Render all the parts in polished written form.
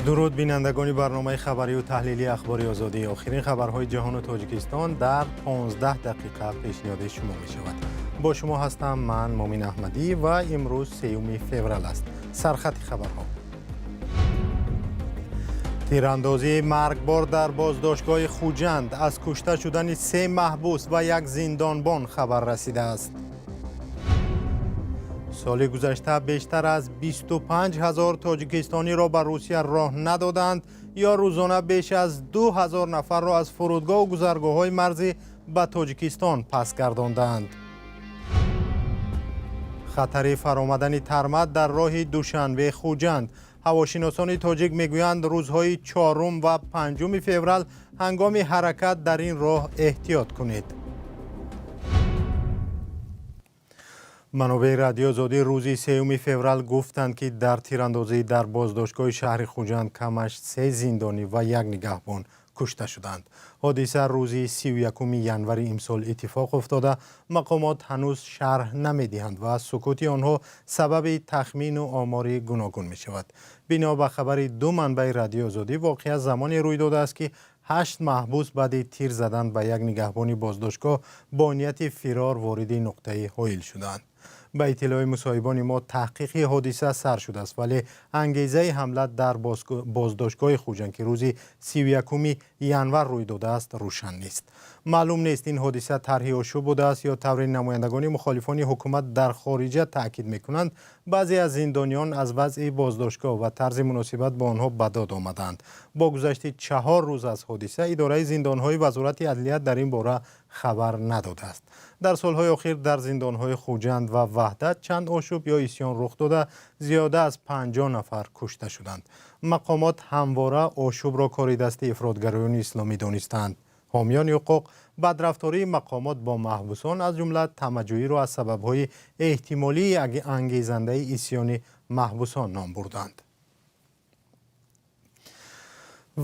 Дуруд, бинандагони барномаи хабарию таҳлилии «Ахбори Озодӣ». Охирин хабарҳои ҷаҳону Тоҷикистон дар 15 дақиқа пешниҳоди шумо мешавад. Бо шумо ҳастам ман, Мумин Аҳмадӣ, ва имрӯз 3 феврал аст. Сархати хабарҳо: тирандозии маргбор дар боздоштгоҳи Хуҷанд, аз кушта шудани се маҳбус ва як зиндонбон хабар расидааст. Соли гузашта бештар аз 25 ҳазор тоҷикистониро ба Русия роҳ надоданд ё рӯзона беш аз 2000 нафарро аз фурудгоҳу гузаргоҳҳои марзӣ ба Тоҷикистон пас гардондаанд. Хатари фаромадани тармат дар роҳи Душанбе Хуҷанд. Ҳавошиносони тоҷик мегӯянд, рӯзҳои 4 ва 5 феврал ҳангоми ҳаракат дар ин роҳ эҳтиёт кунед. Манобеи Радиои Озодӣ рӯзи 3 феврал гуфтанд, ки дар тирандозӣ дар боздоштгоҳи шаҳри Хуҷанд камаш се зиндонӣ ва як нигаҳбон кушта шуданд. Ҳодиса рӯзи 31 январи имсол иттифоқ афтода, мақомот ҳанӯз шарҳ намедиҳанд ва сукути онҳо сабаби тахмину омори гуногун мешавад. Бино ба хабари ду манбаи Радиои Озодӣ, воқеа замоне рӯй додааст, ки ҳашт маҳбус баъди тир задан ба як нигаҳбони боздоштгоҳ бо нияти фирор вориди нуқтаи ҳоил шуданд. Ба иттилои мусоҳибони мо, таҳқиқи ҳодиса сар шудааст, вале ангезаи ҳамла дар боздоштгоҳи Хуҷанд, ки рӯзи 31 январ рӯй додааст, рӯшан нест. Маълум нест, ин ҳодиса тарҳи ошӯб будааст ё тавре намояндагони мухолифони ҳукумат дар хориҷа таъкид мекунанд, баъзе аз зиндониён аз вазъи боздоштгоҳ ва тарзи муносибат бо онҳо ба дод омаданд. Бо гузашти 4 рӯз аз ҳодиса идораи зиндонҳои Вазорати адлия дар ин бора хабар надодааст. Дар солҳои охир дар зиндонҳои Хуҷанд ва Ваҳдат чанд ошӯб ё исьён рух дода, зиёда аз 50 нафар кушта шуданд. Мақомот ҳамвора ошӯбро кори дасти ифротгароёни исломӣ донистаанд. Ҳомиёни ҳуқуқ бадрафтории мақомот бо маҳбусон, аз ҷумла тамаъҷӯиро, аз сабабҳои эҳтимолии ангезандаи исьёни маҳбусон ном бурданд.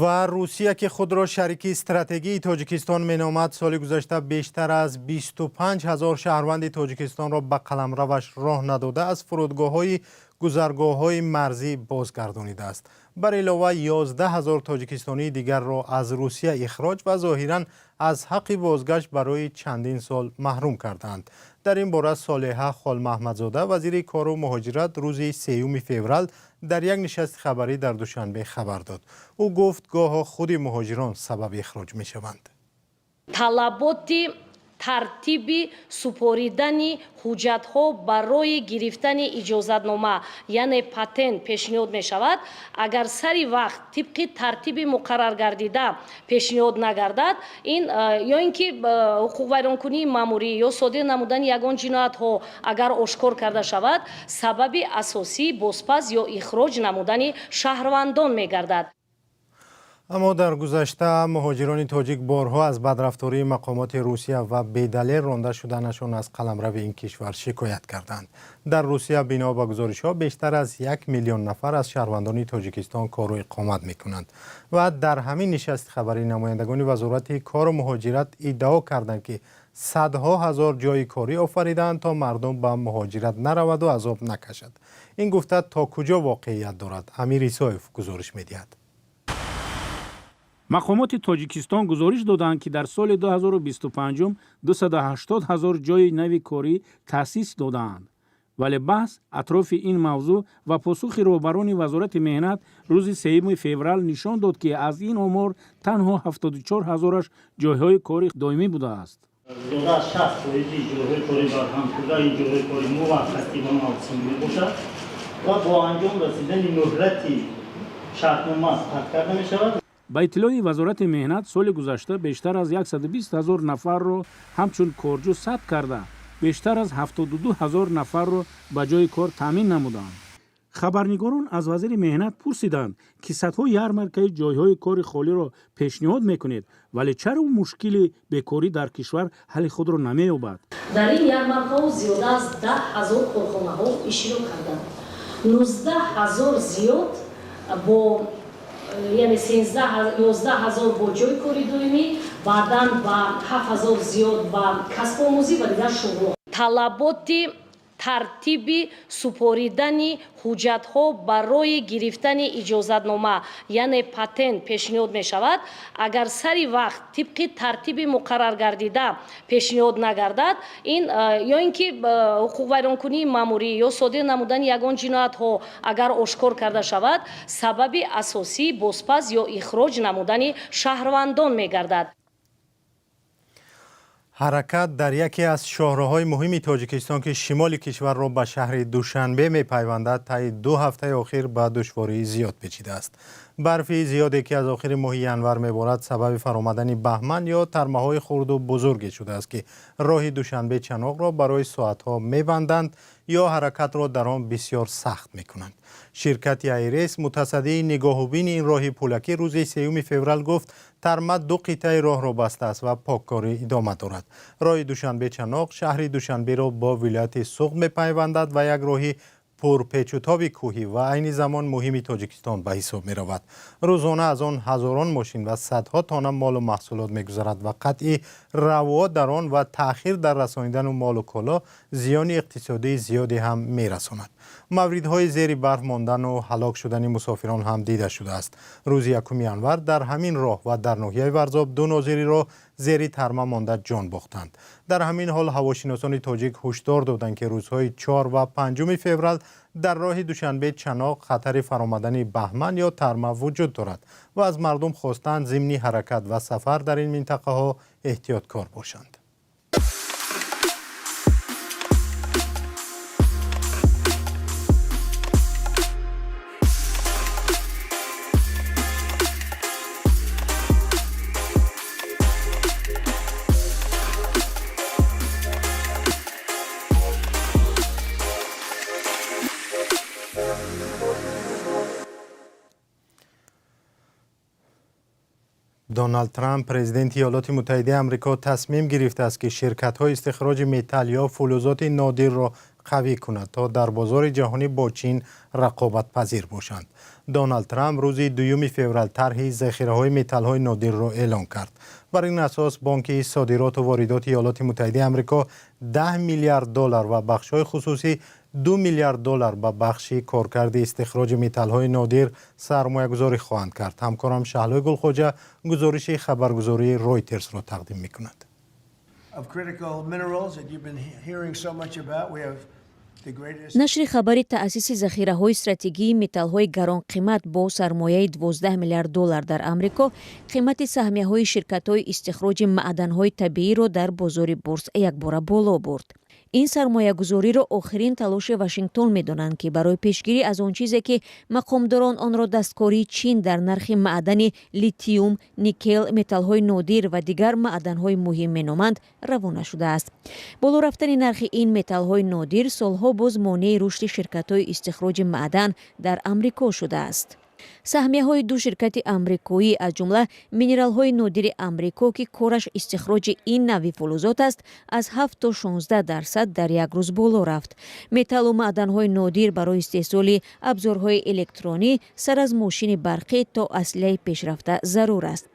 Ва Русия, ки худро шарики стратегии Тоҷикистон меномад, соли гузашта бештар аз 25 ҳазор шаҳрванди Тоҷикистонро ба қаламраваш роҳ надода, аз фурудгоҳҳои гузаргоҳҳои марзӣ бозгардонидааст. Бар илова, 11 ҳазор тоҷикистонии дигарро аз Русия ихроҷ ва зоҳиран аз ҳаққи бозгашт барои чандин сол маҳрум кардаанд. Дар ин бора Солиҳа Холмаҳмадзода, вазири кору муҳоҷират, рӯзи 3 феврал дар як нишасти хабарӣ дар Душанбе хабар дод. Ӯ гуфт, гоҳо худи муҳоҷирон сабаби ихроҷ мешаванд. Талаботи тартиби супоридани ҳуҷҷатҳо барои гирифтани иҷозатнома, яъне патент, пешниҳод мешавад. Агар сари вақт тибқи тартиби муқарраргардида пешниҳод нагардад, ин ё ин ки ҳуқуқвайронкунии маъмурӣ ё содир намудани ягон ҷиноятҳо агар ошкор карда шавад, сабаби асосии бозпас ё ихроҷ намудани шаҳрвандон мегардад. Аммо дар гузашта муҳоҷирони тоҷик борҳо аз бадрафтории мақомоти Русия ва бедалел ронда шуданашон аз қаламрави ин кишвар шикоят карданд. Дар Русия, бино ба гузоришҳо, бештар аз 1 миллион нафар аз шаҳрвандони Тоҷикистон кору иқомат мекунанд. Ва дар ҳамин нишасти хабарӣ намояндагони Вазорати кору муҳоҷират иддао карданд, ки садҳо ҳазор ҷойи корӣ офаридаанд, то мардум ба муҳоҷират нараваду азоб накашад. Ин гуфта то куҷо воқеият дорад, Амир Исоев гузориш медиҳад. Мақомоти Тоҷикистон гузориш доданд, ки дар соли 2025 280 ҳазор ҷойи нави корӣ таъсис додаанд. Вале баҳс атрофи ин мавзӯъ ва посухи роҳбарони Вазорати меҳнат рӯзи 3 феврал нишон дод, ки аз ин омор танҳо 74 ҳазораш ҷойҳои кори доимӣ будааст. Зиёда аз 60 фоизи ҷойҳои кори барҳам шуда, ин ҷойҳои кори муваққатӣ ва мавсимӣ мебошад ва бо анҷом расидани муҳлати шартнома қатъ карда мешавад. Ба иттилои Вазорати меҳнат, соли гузашта бештар аз 120 ҳазор нафарро ҳамчун корҷӯ сабт карда, бештар аз 72 ҳазор нафарро ба ҷойи кор таъмин намуданд. Хабарнигорон аз вазири меҳнат пурсиданд, ки садҳо ярмаркаи ҷойҳои кори холиро пешниҳод мекунед, вале чаро мушкили бекорӣ дар кишвар ҳалли худро намеёбад? Дар ин ярмаркаҳо зиёда аз 10 000 корхонаҳо иштирок карданд, 19 000 зиёд бо, яъне 11 000 бо ҷойи кори доимӣ, баъдан ба 7000 зиёд ба касбомӯзӣ ва дигар шуғлҳо. Талаботи Тартиби супоридани ҳуҷҷатҳо барои гирифтани иҷозатнома, яъне патент пешниҳод мешавад, агар сари вақт тибқи тартиби муқарраргардида пешниҳод нагардад, ин ё ин ки ҳуқуқвайронкунии маъмурӣ ё содир намудани ягон ҷиноятҳо агар ошкор карда шавад, сабаби асосии бозпас ё ихроҷ намудани шаҳрвандон мегардад. Ҳаракат дар яке аз шоҳроҳҳои муҳими Тоҷикистон, ки шимоли кишварро ба шаҳри Душанбе мепайвандад, таи 2 ҳафтаи охир ба душвории зиёд печидааст. Барфи зиёде, ки аз охири моҳи январ меборад, сабаби фаромадани баҳман ё тармаҳои хурду бузурге шудааст, ки роҳи Душанбе Чаноқро барои соатҳо мебанданд ё ҳаракатро дар он бисёр сахт мекунанд. Ширкати Айрес, мутасаддии нигоҳубини ин роҳи пулакӣ, рӯзи 3 феврал гуфт, тарма ду қитъаи роҳро бастааст ва поккорӣ идома дорад. Роҳи Душанбе Чаноқ шаҳри Душанберо бо вилояти Суғд мепайвандад ва як роҳи пурпечутоби кӯҳӣ ва айни замон муҳими Тоҷикистон ба ҳисоб меравад. Рӯзона аз он ҳазорон мошин ва садҳо тонна молу маҳсулот мегузарад ва қатъи равот дар он ва таъхир дар расонидану молу коло зиёни иқтисодии зиёде ҳам мерасонад. Мавридҳои зери барф мондану ҳалок шудани мусофирон ҳам дида шудааст. Рӯзи 1 январ дар ҳамин роҳ ва дар ноҳияи Варзоб ду нозири роҳ зери тарма монда ҷон бохтанд. Дар ҳамин ҳол ҳавошиносони тоҷик ҳушдор доданд, ки рӯзҳои 4 ва 5 феврал дар роҳи Душанбе Чаноқ хатари фаромадани баҳман ё тарма вуҷуд дорад ва аз мардум хостанд, зимни ҳаракат ва сафар дар ин минтақаҳо эҳтиёткор бошанд. Доналд Трамп, президенти Иёлоти Муттаҳидаи Амрико, тасмим гирифтааст, ки ширкатҳои истихроҷи металл ё фулузоти нодирро қавӣ кунад, то дар бозори ҷаҳонӣ бо Чин рақобатпазир бошанд. Доналд Трамп рӯзи 2 феврал тарҳи захираҳои металлҳои нодирро эълон кард. Бар ин асос Бонки содироту воридоти Иёлоти Муттаҳидаи Амрико 10 миллиард доллар ва бахшҳои хусусӣ 2 миллиард доллар ба бахши коркарди истихроҷи металлҳои нодир сармоягузорӣ хоҳанд кард. Ҳамкорам Шаҳлои Гулхоҷа гузориши хабаргузории Ройтерсро тақдим мекунад. Of critical minerals that you've been hearing so much about. We have the greatest Нашри хабари таъсиси захираҳои стратегии металлҳои гаронқимат бо сармояи 12 миллиард доллар дар Амрико қимати саҳмияҳои ширкатҳои истихроҷи маъданҳои табииро дар бозори бурс якбора боло бурд. Ин сармоягузориро охирин талоши Вашингтон медонанд, ки барои пешгирӣ аз он чизе, ки мақомдорон онро дасткории Чин дар нархи маъдани литиум, никел, металлҳои нодир ва дигар маъданҳои муҳим меноманд, равона шудааст. Боло рафтани нархи ин металлҳои нодир солҳо боз монеи рушди ширкатҳои истихроҷи маъдан дар Амрико шудааст. Саҳмияҳои ду ширкати амрикоӣ, аз ҷумла Минералҳои нодири Амрико, ки кораш истихроҷи ин навъи фулузот аст, аз 7 то 16% дар як рӯз боло рафт. Металлу маъданҳои нодир барои истеҳсоли абзорҳои электронӣ, сар аз мошини барқӣ то аслиҳаи пешрафта, зарур аст.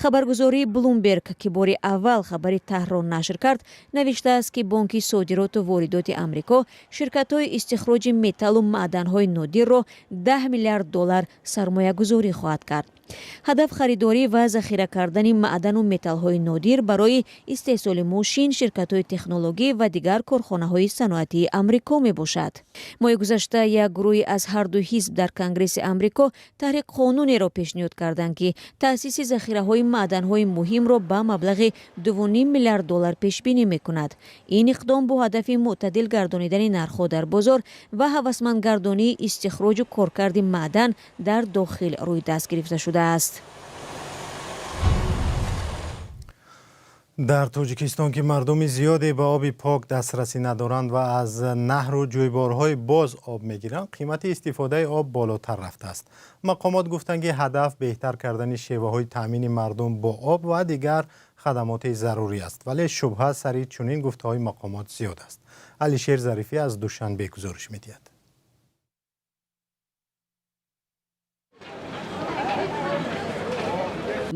Хабаргузории Блумберг, ки бори аввал хабари тарҳро нашр кард, навиштааст, ки Бонки содироту воридоти Амрико ширкатҳои истихроҷи металлу маъданҳои нодирро 10 миллиард доллар сармоягузорӣ хоҳад кард. Ҳадаф харидорӣ ва захира кардани маъдану металлҳои нодир барои истеҳсоли мошин, ширкатҳои технологӣ ва дигар корхонаҳои саноатии Амрико мебошад. Моҳи гузашта як гурӯҳи аз ҳарду ҳизб дар Конгресси Амрико тарҳи қонунеро пешниҳод карданд, ки таъсиси захираҳои маъданҳои муҳимро ба маблағи 2,5 миллиард доллар пешбинӣ мекунад. Ин иқдом бо ҳадафи мӯътадил гардонидани нархҳо дар бозор ва ҳавасмандгардонии истихроҷу коркарди маъдан дар дохил рӯи даст гирифта шудааст. Дар Тоҷикистон, ки мардуми зиёде ба оби пок дастрасӣ надоранд ва аз наҳру ҷӯйборҳои боз об мегиранд, қимати истифодаи об болотар рафтааст. Мақомот гуфтанд, ки ҳадаф беҳтар кардани шеваҳои таъмини мардум бо об ва дигар хадамоти зарурӣ аст, вале шубҳа сари чунин гуфтаҳои мақомот зиёд аст. Алишер Зарифӣ аз Душанбе гузориш медиҳад.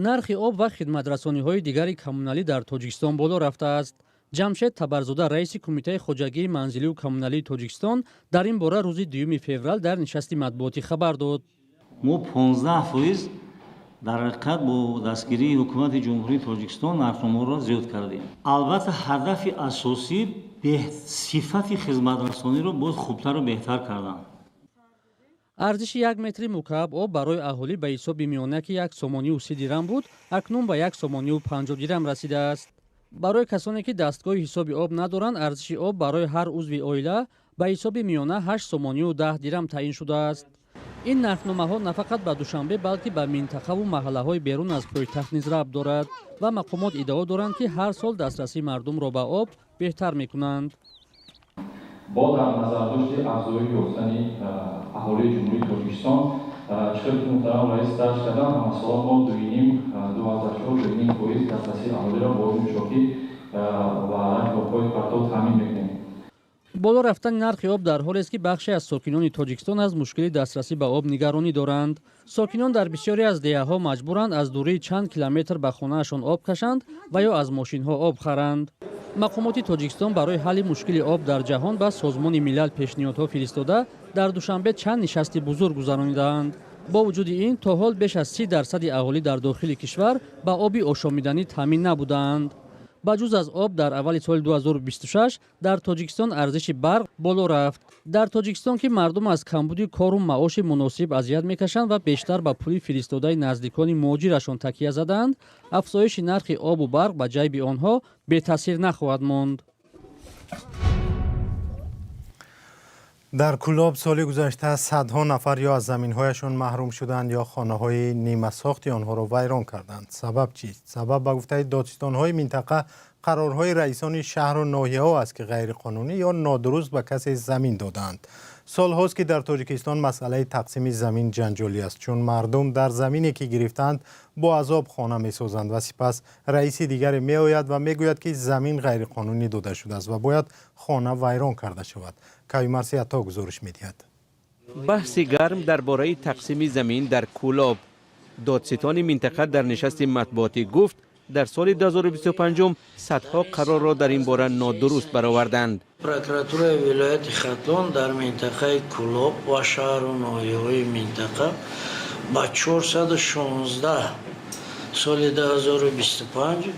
Нархи об ва хидматрасониҳои дигари коммуналӣ дар Тоҷикистон боло рафтааст. Ҷамшед Табарзода, раиси Кумитаи хоҷагии манзилию коммуналии Тоҷикистон, дар ин бора рӯзи 2 феврал дар нишасти матбуотӣ хабар дод. Мо 15% дар ҳақиқат бо дастгирии Ҳукумати Ҷумҳурии Тоҷикистон нархномаро зиёд кардем. Албатта, ҳадафи асосӣ сифати хизматрасониро боз хубтару беҳтар кардан. Арзиши як метри мукааб об барои аҳолӣ ба ҳисоби миёна, ки 1 сомонию 30 дирам буд, акнун ба 1 сомонию 50 дирам расидааст. Барои касоне, ки дастгоҳи ҳисоби об надоранд, арзиши об барои ҳар узви оила ба ҳисоби миёна 8 сомонию 10 дирам таъин шудааст. Ин нархномаҳо на фақат ба Душанбе, балки ба минтақаву маҳаллаҳои берун аз пойтахт низ рабт дорад ва мақомот иддао доранд, ки ҳар сол дастрасии мардумро ба об беҳтар мекунанд. Бо дар назардошти афзоиш ёфтани аҳолии Ҷумҳурии Тоҷикистон, чӣ хел ки муҳтарам раис дарҷ карданд, масалан, мо дуюним, 2,4, 2,5% дастрасии аҳолиро бо оби нӯшокӣ ва обҳои партов таъмин мекунем. Боло рафтани нархи об дар ҳолест, ки бахше аз сокинони Тоҷикистон аз мушкили дастрасӣ ба об нигаронӣ доранд. Сокинон дар бисёре аз деҳаҳо маҷбуранд аз дурии чанд километр ба хонаашон об кашанд ва ё аз мошинҳо об харанд. Мақомоти Тоҷикистон барои ҳалли мушкили об дар ҷаҳон ба Созмони Милал пешниҳодҳо фиристода, дар Душанбе чанд нишасти бузург гузаронидаанд. Бо вуҷуди ин, то ҳол беш аз 30% аҳолӣ дар дохили кишвар ба оби ошомиданӣ таъмин набудаанд. Ба ҷуз аз об, дар аввали соли 2026 дар Тоҷикистон арзиши барқ боло рафт. Дар Тоҷикистон, ки мардум аз камбуди кору маоши муносиб азият мекашанд ва бештар ба пули фиристодаи наздикони муҳоҷирашон такя задаанд, афзоиши нархи обу барқ ба ҷайби онҳо бетаъсир нахоҳад монд. Дар Кӯлоб соли гузашта садҳо нафар ё аз заминҳояшон маҳрум шуданд, ё хонаҳои нимасохти онҳоро вайрон карданд. Сабаб чист? Сабаб, ба гуфтаи додситонҳои минтақа, қарорҳои раисони шаҳру ноҳияҳо аст, ки ғайриқонунӣ ё нодуруст ба касе замин додаанд. Солҳост, ки дар Тоҷикистон масъалаи тақсими замин ҷанҷолӣ аст, чун мардум дар замине, ки гирифтаанд, бо азоб хона месозанд ва сипас раиси дигаре меояд ва мегӯяд, ки замин ғайриқонунӣ дода шудааст ва бояд хона вайрон карда шавад. Каюмарси Ато гузориш медиҳад. Баҳси гарм дар бораи тақсими замин дар Кӯлоб. Додситони минтақа дар нишасти матбуотӣ гуфт, дар соли 2025 садҳо қарорро дар ин бора нодуруст бароварданд. Прокуратураи вилояти Хатлон дар минтақаи Кӯлоб ва шаҳру ноҳияҳои минтақа ба 416 соли 2025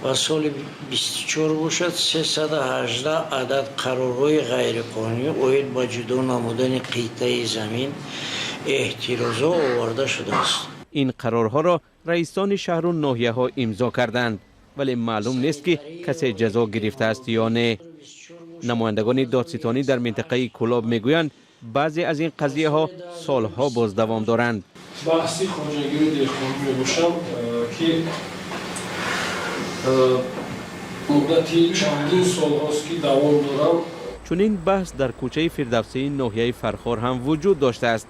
ва соли 24 бошад, 318 адад қарорҳои ғайриқонунӣ оид ба ҷудо намудани қитъаи замин эътирозҳо оварда шудааст. Ин қарорҳоро раисони шаҳру ноҳияҳо имзо карданд, вале маълум нест, ки касе ҷазо гирифтааст ё не. Намояндагони додситонӣ дар минтақаи Кӯлоб мегӯянд, баъзе аз ин қазияҳо солҳо боз давом доранд. Баҳси хоҷагию деҳқонӣ мебошам, ки муддати чандин солҳост, ки давом дорам. Чунин баҳс дар кӯчаи Фирдавсии ноҳияи Фархор ҳам вуҷуд доштааст.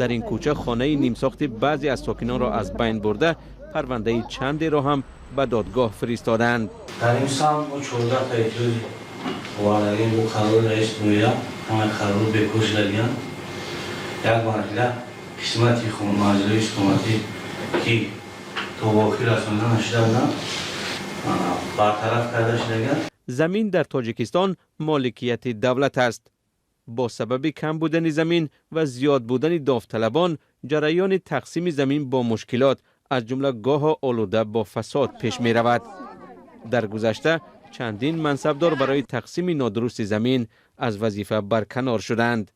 Дар ин кӯча хонаи нимсохти баъзе аз сокинонро аз байн бурда, парвандаи чандеро ҳам ба додгоҳ фиристодаанд. Дар ин самт мо 14 та эътирози овардагем бо қарори раиси ноҳия. Ҳамаи қарорҳо бекор шудагиянд. Як марҳила қисмати манзилҳои истиқоматӣ, ки то ба охир расонида нашуда буданд, бартараф карда шудагиянд. Замин дар Тоҷикистон моликияти давлат аст. Бо сабаби кам будани замин ва зиёд будани довталабон, ҷараёни тақсими замин бо мушкилот, аз ҷумла гоҳо олуда бо фасод, пеш меравад. Дар гузашта чандин мансабдор барои тақсими нодурусти замин аз вазифа барканор шуданд.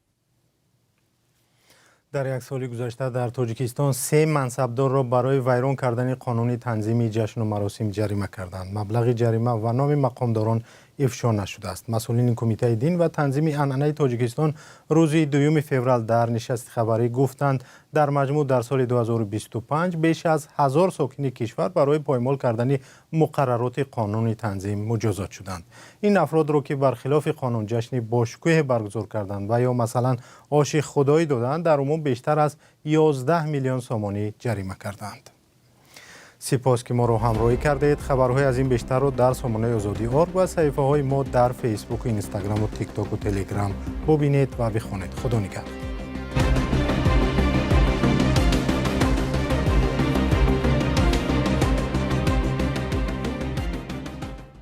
Дар як соли гузашта дар Тоҷикистон се мансабдорро барои вайрон кардани қонуни танзими ҷашну маросим ҷарима карданд. Маблағи ҷарима ва номи мақомдорон ифшо нашудааст. Масъулини Кумитаи дин ва танзими анъанаи Тоҷикистон рӯзи 2 феврал дар нишасти хабарӣ гуфтанд, дар маҷмӯъ дар соли 2025 беш аз 1000 сокини кишвар барои поймол кардани муқаррароти қонуни танзим муҷозот шуданд. Ин афродро, ки бар хилофи қонун ҷашни бошукӯҳе баргузор карданд ва ё масалан оши худоӣ доданд, дар умум бештар аз 11 миллион сомонӣ ҷарима карданд. Сипос, ки моро ҳамроҳӣ кардед. Хабарҳои аз ин бештарро дар сомонаи Озодӣ орг ва саҳифаҳои мо дар Фейсбуку, Инстаграму, Тиктоку, Телеграм бубинед ва бихонед. Худо нигаҳдор.